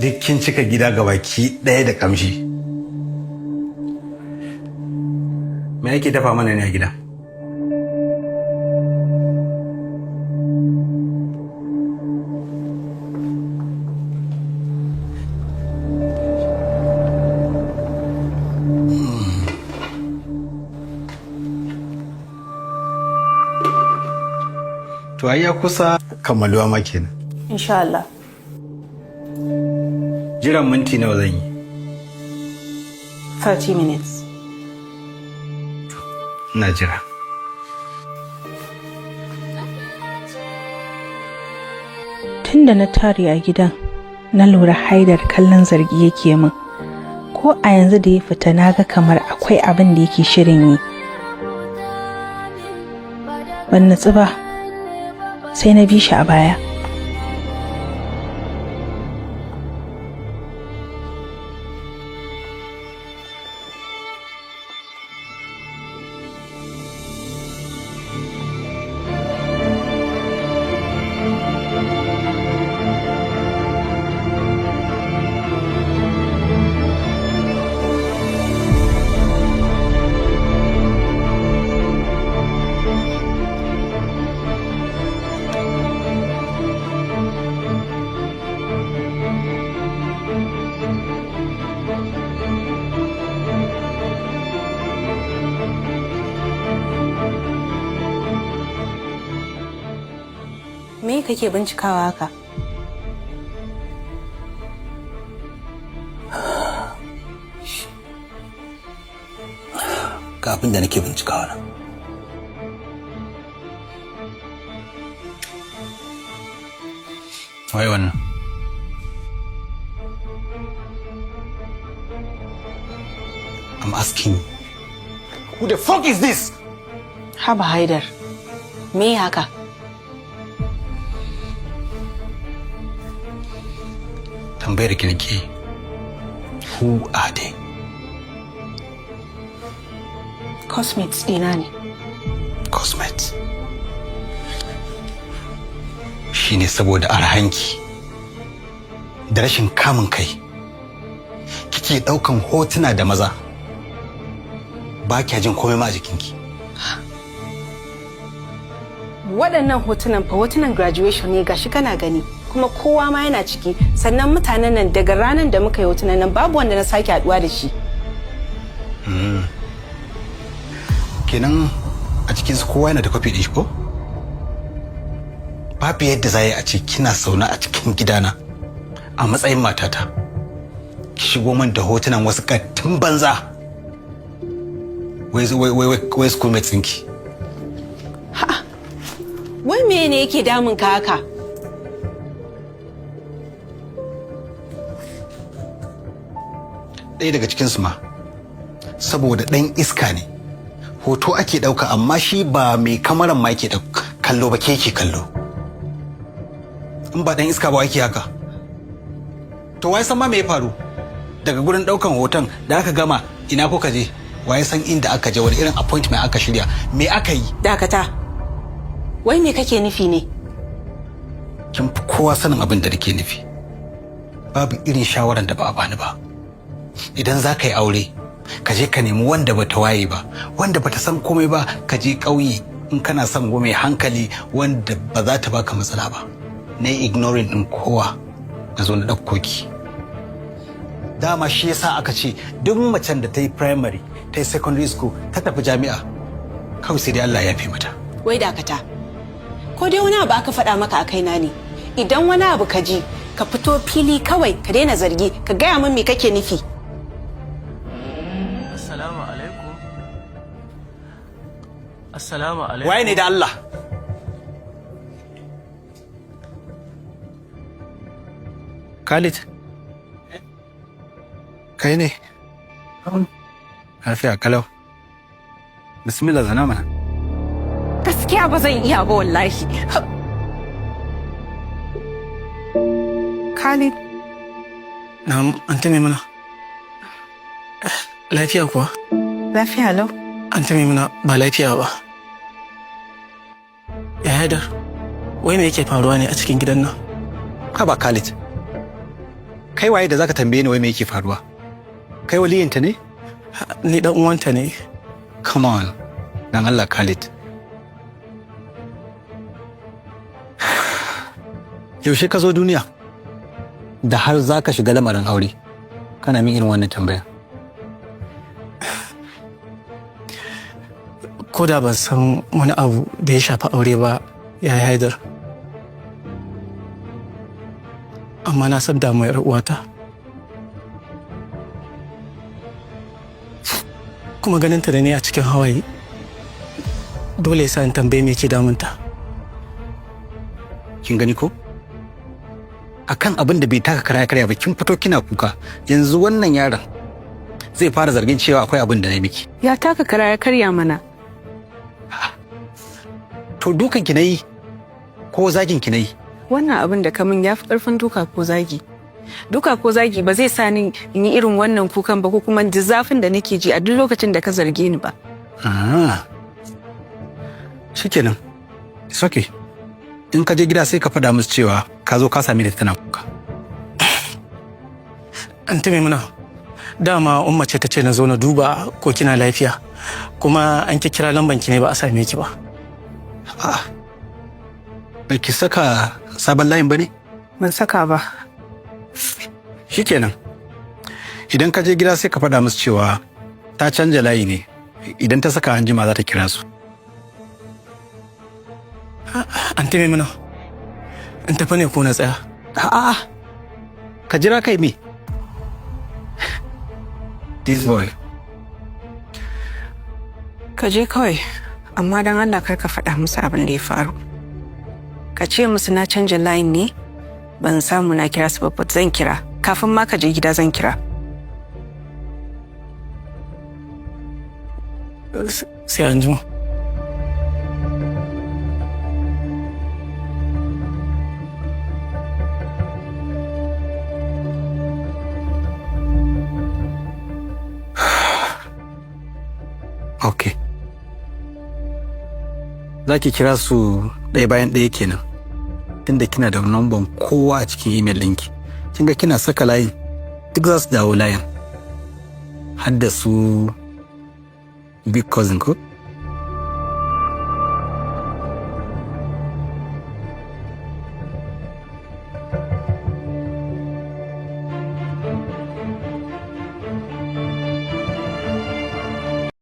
Duk kin cika gida gabaki ɗaya da kamshi. Me ake dafa mana ne a gida? To ai ya kusa kammaluwa ma kenan. Insha Allah. Jiran minti nawa zan yi? 30 minutes. Ina jira. Tun da na tare a gidan, na lura Haidar kallon zargi yake min. Ko a yanzu da ya fita na ga kamar akwai abin da yake shirin yi. Ban natsu ba, sai na bi shi a baya. Me kake bincikawa haka? Ga abin da nake bincikawa nan. Waye wannan? I'm asking you. Who the fuck is this? Haba Haidar, me haka? Tambayar ki nake yi. Who are they? Cosmates ɗina ne. Cosmet. Shine saboda arhanki da rashin kamun kai kike ɗaukan hotuna da maza, ba kya jin komai ma a jikinki. Waɗannan hotunan fa hotunan graduation ne, gashi kana gani, kuma kowa ma yana ciki. Sannan mutanen nan, daga ranar da muka yi hotunan nan, babu wanda na sake haɗuwa da shi. Kenan a cikinsu kowa yana da kwafi ɗin shi, ko? Babu yadda za a yi a ce kina zaune a cikin gidana a matsayin matata, ki shigo min da hotunan wasu kattun banza, wai wai wai wai schoolmates ɗinki. Wai me ne yake damun ka haka? Ɗaya daga cikinsu ma, saboda ɗan iska ne, hoto ake ɗauka amma shi ba mai kamaran ma yake kallo ba, ke ke kallo. In ba ɗan iska ba ake haka? To wai san ma me ya faru daga gurin ɗaukan hoton da aka gama, ina kuka je, waye san inda aka je, wani irin appointment aka shirya, me aka yi? Dakata. Wai me kake nufi ne? Kin fi kowa sanin abin da nake nufi. Babu irin shawaran da ba a bani ba. Idan za ka yi aure, ka je ka nemi wanda bata waye ba, wanda bata san komai ba, ka je ƙauye in kana son mai hankali wanda ba za ta baka matsala ba. Na yi ignoring ɗin kowa, na zo na ɗauko ki. Dama shi yasa aka ce duk macen da ta yi primary, ta yi secondary school, ta tafi jami'a, kawai sai dai Allah ya fi mata. Wai dakata. Ko dai wani abu aka faɗa maka a kaina ne? Idan wani abu ka ji, ka fito fili kawai, ka daina zargi, ka gaya min me kake nufi. Assalamu alaikum. Assalamu alaikum. Waye ne da Allah? Khalid. Kai ne? Lafiya kalau. Bismillah, zana mana. Gaskiya ba zan iya ba wallahi. Khalid. Na'am, Anti Maimuna. Lafiya kuwa? Lafiya lau. Anti Maimuna, ba lafiya ba. Ya Haidar, wai me yake faruwa ne a cikin gidan nan? Haba Khalid. Kai waye da zaka tambaye ni wai me yake faruwa? Kai waliyinta ne? Ni dan uwanta ne. Come on. Dan Allah, Khalid. Yaushe ka zo duniya? Da har za ka shiga lamarin aure. Kana min irin wannan tambaya. Ko da ban san wani abu da ya shafi aure ba, ya Haidar. Amma na san damuwar 'yar uwata. Kuma ganinta da ni a cikin hawaye dole ya sa in tambaye me ke damunta. Kin gani ko? Akan abin da bai taka kara ya karya ba kin fito kina kuka. Yanzu wannan yaron zai fara zargin cewa akwai abin da na yi miki. Ya taka kara ya karya mana. To dukan ki nayi ko zagin ki nayi? Wannan abin da kamun ya fi karfin duka ko zagi. Duka ko zagi ba zai sa ni in yi irin wannan kukan ba ko kuma ji zafin da nake ji a duk lokacin da ka zarge ni ba. Ah. Shikenan. It's okay. In ka je gida sai ka faɗa musu cewa ka zo ka same ta tana kuka. Anti Maimuna, dama Umma ce ta ce na zo na duba ko kina lafiya. Kuma an ki kira lamban ki ne ba a same ki ba. A'a. Ba ki saka sabon layin ba ne? Ban saka ba. Shikenan. Idan ka je gida sai ka faɗa musu cewa ta canja layi ne. Idan ta saka anjima za ta kira su. Anti Maimuna, in tafi ne ko na tsaya? A'a. Ka jira kai me? This boy. Ka je kawai, amma don Allah kar ka faɗa musu abin da ya faru. Ka ce musu na canja layin ne, ban samu na kira su ba, but zan kira. Kafin ma ka je gida zan kira. Sai an jima. Okay. Za ki kira su ɗaya bayan ɗaya kenan. Tunda kina da numban kowa a cikin email ɗinki. Kin ga kina saka layin, duk za su dawo layin. Har da su big cousin ko?